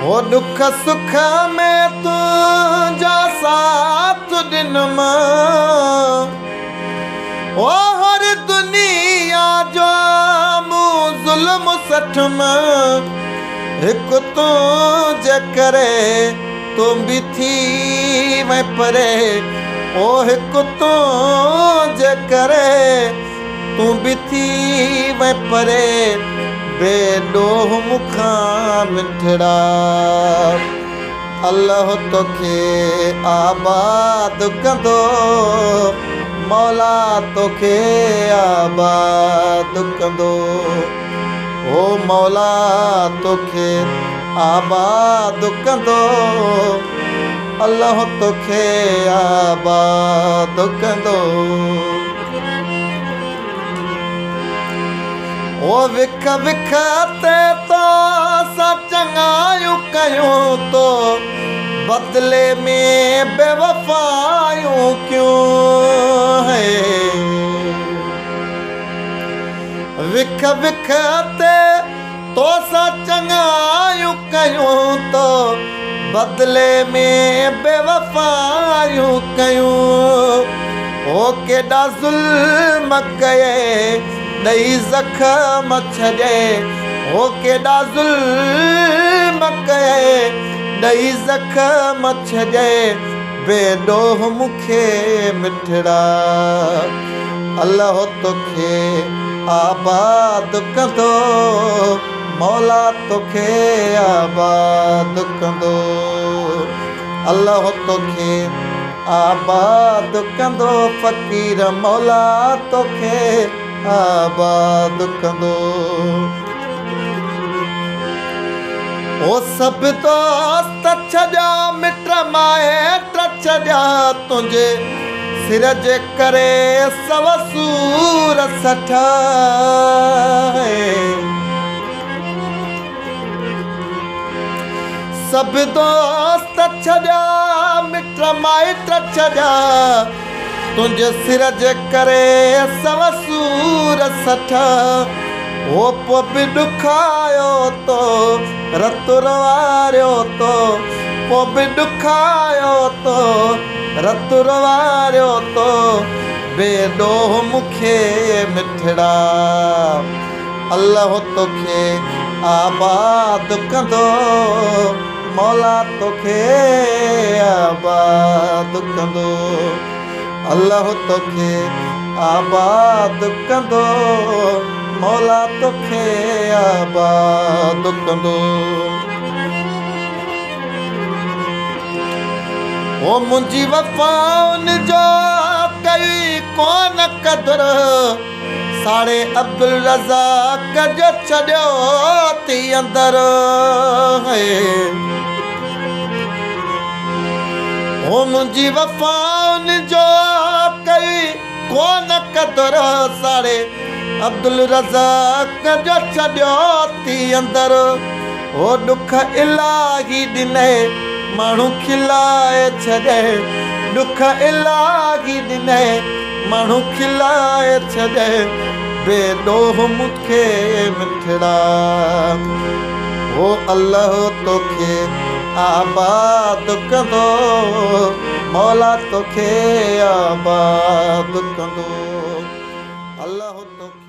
ओ दुख सुख में तुंहिंजो साथ ॾिनमि, ओ हर दुनिया जो मूं ज़ुल्म सठुमि, हिकु तुंहिंजे करे तूं बि थी वई परे, ओ हिकु तुंहिंजे करे तूं बि थी वई परे, बेॾोह मूंखां मिठड़ा। अल्लाह तोखे आबाद कंदो, मौला तोखे आबाद कंदो, ओ मौला तोखे आबाद कंदो, अल्लाह तोखे आबाद कंदो। ओ विख विख ते तो असां चङायूं कयूं तो बदले में बेवफ़ायूं क्यों है। विख विख ते तो असां चङायूं कयूं तो बदले में बेवफ़ायूं कयूं, ओ केॾा ज़ुल्म कए ॾेई ज़ख़म छॾे, ओ केॾा ज़ुल्म कए ॾेई ज़ख़म छॾे, बेॾोह मूंखे मिठड़ा। अल्लाह तोखे आबाद कंदो, मौला तोखे आबाद कंदो, अल्लाह तोखे आबाद कंदो, फ़क़ीर मौला तोखे आबाद कंदो। ओ सभु दोस्त छॾिया मिट माइट छॾिया, तुंहिंजे सिर जे करे सव सूर सठा। सभु दोस्त छॾिया मिट माइट छॾिया, तुंहिंजे सिर जे करे सव सूर सठा। ओ पोइ बि ॾुखायो तो रत रुवारियो तो, पोइ बि ॾुखायो तो रत रुवारियो तो, बेॾोह मूंखे मिठड़ा। अल्लाह तोखे आबाद कंदो, मौला तोखे आबाद कंदो, अल्लाह तोखे आबाद कंदो, मौला तोखे आबाद कंदो। ओ मुंहिंजी वफ़ाउनि जो कई कोन क़दुरु, साड़े अब्दुल रज़ाक जो छॾियो थी अंदरि। ओ मुंहिंजी वफ़ाउनि जो कई कोन क़दुरु, साड़े अब्दुल रज़ाक जो छॾियो थी अंदरि। ओ ॾुख इलाही ॾिनई माण्हू खिलाए छॾे, ॾुख इलाही ॾिनई माण्हू खिलाए छॾे, बेॾोह मूंखे मिठड़ा। ओ अल्लाह तोखे आबाद कंदो, मौला तोखे आबाद कंदो, अल्लाह तोखे।